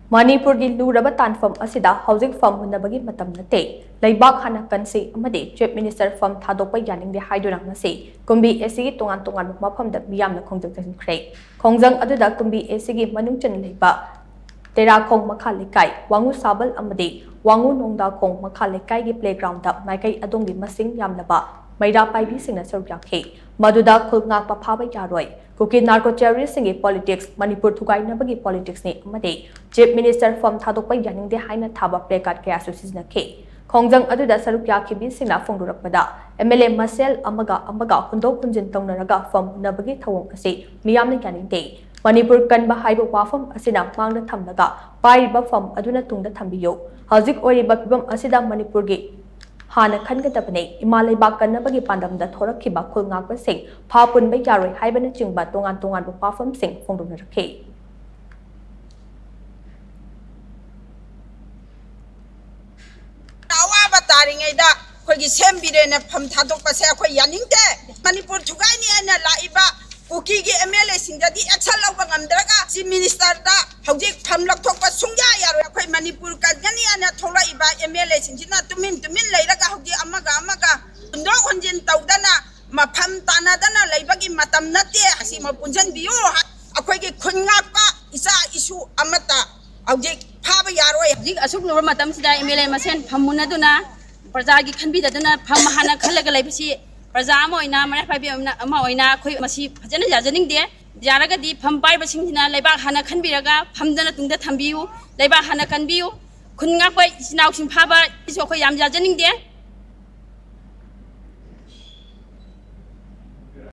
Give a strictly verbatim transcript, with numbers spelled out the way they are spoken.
ꯃꯅꯤꯄꯨꯔꯒꯤ ꯂꯨꯔꯕ ꯇꯥꯟꯐꯝ ꯑꯁꯤꯗ ꯍꯧꯖꯤꯛ ꯐꯝ ꯃꯨꯟꯅꯕꯒꯤ ꯃꯇꯝ ꯅꯠꯇꯦ꯫ ꯂꯩꯕꯥꯛ ꯍꯥꯟꯅ ꯀꯟꯁꯤ ꯑꯃꯗꯤ Chief Minister ꯐꯝ ꯊꯥꯗꯣꯛꯄ ꯌꯥꯅꯤꯡꯗꯦ ꯍꯥꯏꯗꯨꯅ ꯉꯁꯤ ꯀꯨꯝꯕꯤ ꯑꯦꯁꯤꯒꯤ ꯇꯣꯉꯥꯟ ꯇꯣꯉꯥꯟꯕ ꯃꯐꯝꯗ ꯃꯤꯌꯥꯝꯅ ꯈꯣꯡꯖꯪ ꯆꯪꯁꯤꯟꯈ꯭ꯔꯦ꯫ ꯈꯣꯡꯖꯪ ꯑꯗꯨꯗ ꯀꯨꯝꯕꯤ ꯑꯦꯁꯤꯒꯤ ꯃꯅꯨꯡ ꯆꯟꯅ ꯂꯩꯕ ꯇꯦꯔꯥꯈꯣꯡ ꯃꯈꯥ ꯂꯩꯀꯥꯏ, ꯋꯥꯉꯨ ꯁꯥꯕꯜ ꯑꯃꯗꯤ ꯋꯥꯉꯨ ꯅꯣꯡꯗꯥꯈꯣꯡ ꯃꯈꯥ ꯂꯩꯀꯥꯏꯒꯤ playgroundꯗ ꯃꯥꯏꯀꯩ ꯑꯗꯣꯝꯒꯤ ꯃꯁꯤꯡ ꯌꯥꯝꯂꯕ ꯃꯩꯔꯥ ꯄꯥꯏꯕꯤꯁꯤꯡꯅ ꯁꯔꯨꯛ ꯌꯥꯈꯤ꯫ ꯃꯗꯨꯗ ꯈꯨꯜ ꯉꯥꯛꯄ ꯐꯥꯕ ꯌꯥꯔꯣꯏ, ꯀꯨꯀꯤ narco terroristꯁꯤꯡꯒꯤ politics, ꯃꯅꯤꯄꯨꯔ ꯊꯨꯒꯥꯏꯅꯕꯒꯤ politicsꯅꯤ ꯑꯃꯗꯤ Chief Minister ꯐꯝ ꯊꯥꯗꯣꯛꯄ ꯌꯥꯅꯤꯡꯗꯦ ꯍꯥꯏꯅ ꯊꯥꯕ placard ꯀꯌꯥꯁꯨ ꯁꯤꯖꯤꯟꯅꯈꯤ꯫ ꯈꯣꯡꯖꯪ ꯑꯗꯨꯗ ꯁꯔꯨꯛ ꯌꯥꯈꯤꯕꯤꯁꯤꯡꯅ ꯐꯣꯡꯗꯣꯔꯛꯄꯗ, MLA ꯃꯁꯦꯜ ꯑꯃꯒ ꯑꯃꯒ ꯍꯨꯟꯗꯣꯛ ꯍꯨꯟꯖꯤꯟ ꯇꯧꯅꯔꯒ ꯐꯝ ꯃꯨꯟꯅꯕꯒꯤ ꯊꯧꯑꯣꯡ ꯑꯁꯤ ꯃꯤꯌꯥꯝꯅ ꯌꯥꯅꯤꯡꯗꯦ꯫ ꯃꯅꯤꯄꯨꯔ ꯀꯟꯕ ꯍꯥꯏꯕ ꯋꯥꯐꯝ ꯑꯁꯤꯅ ꯃꯥꯡꯗ ꯊꯝꯂꯒ ꯄꯥꯏꯔꯤꯕ ꯐꯝ ꯑꯗꯨꯅ ꯇꯨꯡꯗ ꯊꯝꯕꯤꯌꯨ꯫ ꯍꯧꯖꯤꯛ ꯑꯣꯏꯔꯤꯕ ꯐꯤꯕꯝ ꯑꯁꯤꯗ ꯃꯅꯤꯄꯨꯔꯒꯤ ꯍꯥꯟꯅ ꯈꯟꯒꯗꯕꯅꯤ꯫ ꯏꯃꯥ ꯂꯩꯕꯥꯛ ꯀꯟꯅꯕꯒꯤ ꯄꯥꯟꯗꯝꯗ ꯊꯣꯔꯛꯈꯤꯕ ꯈꯨꯜ ꯉꯥꯛꯄꯁꯤꯡ ꯐꯥ ꯄꯨꯟꯕ ꯌꯥꯔꯣꯏ ꯍꯥꯏꯕꯅꯆꯤꯡꯕ ꯇꯣꯉꯥꯟ ꯇꯣꯉꯥꯟꯕ ꯋꯥꯐꯝꯁꯤꯡ ꯐꯣꯡꯗꯣꯛꯅꯔꯛꯈꯤ꯫ ꯑꯋꯥꯕ ꯇꯥꯔꯤꯉꯩꯗ ꯑꯩꯈꯣꯏꯒꯤ ꯁꯦꯝꯕꯤꯔꯦꯅ ꯐꯝ ꯊꯥꯗꯣꯛꯄꯁꯦ ꯑꯩꯈꯣꯏ ꯌꯥꯅꯤꯡꯗꯦ꯫ ꯃꯅꯤꯄꯨꯔ ꯊꯨꯒꯥꯏꯅꯤ ꯍꯥꯏꯅ ꯂꯥꯛꯏꯕ ꯀꯨꯀꯤꯒꯤ MLAꯁꯤꯡꯗꯗꯤ action ꯂꯧꯕ ꯉꯝꯗ꯭ꯔꯒ Chief Ministerꯗ ꯍꯧꯖꯤꯛ ꯐꯝ ꯂꯧꯊꯣꯛꯄ ꯁꯨꯡꯌꯥ ꯌꯥꯔꯣꯏ꯫ ꯑꯩꯈꯣꯏ ꯃꯅꯤꯄꯨꯔ ꯀꯟꯒꯅꯤ ꯍꯥꯏꯅ ꯊꯣꯛꯂꯛꯏꯕ MLAꯁꯤꯡꯁꯤꯅ ꯇꯨꯃꯤꯟ ꯇꯨꯃꯤꯟ ꯂꯩꯔꯒ ꯍꯧꯖꯤꯛ ꯑꯃꯒ ꯑꯃꯒ ꯍꯨꯟꯗꯣꯛ ꯍꯨꯟꯖꯤꯟ ꯇꯧꯗꯅ ꯃꯐꯝ ꯇꯥꯅꯗꯅ ꯂꯩꯕꯒꯤ ꯃꯇꯝ ꯅꯠꯇꯦ꯫ ꯑꯁꯤꯃ ꯄꯨꯟꯁꯤꯟꯕꯤꯌꯨ꯫ ꯑꯩꯈꯣꯏꯒꯤ ꯈꯨꯟ ꯉꯥꯛꯄ ꯏꯆꯥ ꯏꯁꯨ ꯑꯃꯠꯇ ꯍꯧꯖꯤꯛ ꯐꯥꯕ ꯌꯥꯔꯣꯏ꯫ ꯍꯧꯖꯤꯛ ꯑꯁꯨꯛ ꯂꯨꯕ ꯃꯇꯝꯁꯤꯗ MLA ꯃꯁꯦꯟ ꯐꯝ ꯃꯨꯟꯅꯗꯨꯅ ꯄ꯭ꯔꯖꯥꯒꯤ ꯈꯟꯕꯤꯗꯗꯨꯅ ꯐꯝ ꯍꯥꯟꯅ ꯈꯜꯂꯒ ꯂꯩꯕꯁꯤ ꯄ꯭ꯔꯖꯥ ꯑꯃ ꯑꯣꯏꯅ, ꯃꯩꯔꯥ ꯄꯥꯏꯕꯤ ꯑꯃ ꯑꯣꯏꯅ ꯑꯩꯈꯣꯏ ꯃꯁꯤ ꯐꯖꯅ ꯌꯥꯖꯅꯤꯡꯗꯦ꯫ ꯌꯥꯔꯒꯗꯤ ꯐꯝ ꯄꯥꯏꯕꯁꯤꯡꯁꯤꯅ ꯂꯩꯕꯥꯛ ꯍꯥꯟꯅ ꯈꯟꯕꯤꯔꯒ ꯐꯝꯗꯅ ꯇꯨꯡꯗ ꯊꯝꯕꯤꯌꯨ, ꯂꯩꯕꯥꯛ ꯍꯥꯟꯅ ꯀꯟꯕꯤꯌꯨ꯫ ꯈꯨꯟ ꯉꯥꯛꯄ ꯏꯆꯤꯟ ꯏꯅꯥꯎꯁꯤꯡ ꯐꯥꯕ ꯁꯤꯁꯨ ꯑꯩꯈꯣꯏ ꯌꯥꯝ ꯌꯥꯖꯅꯤꯡꯗꯦ꯫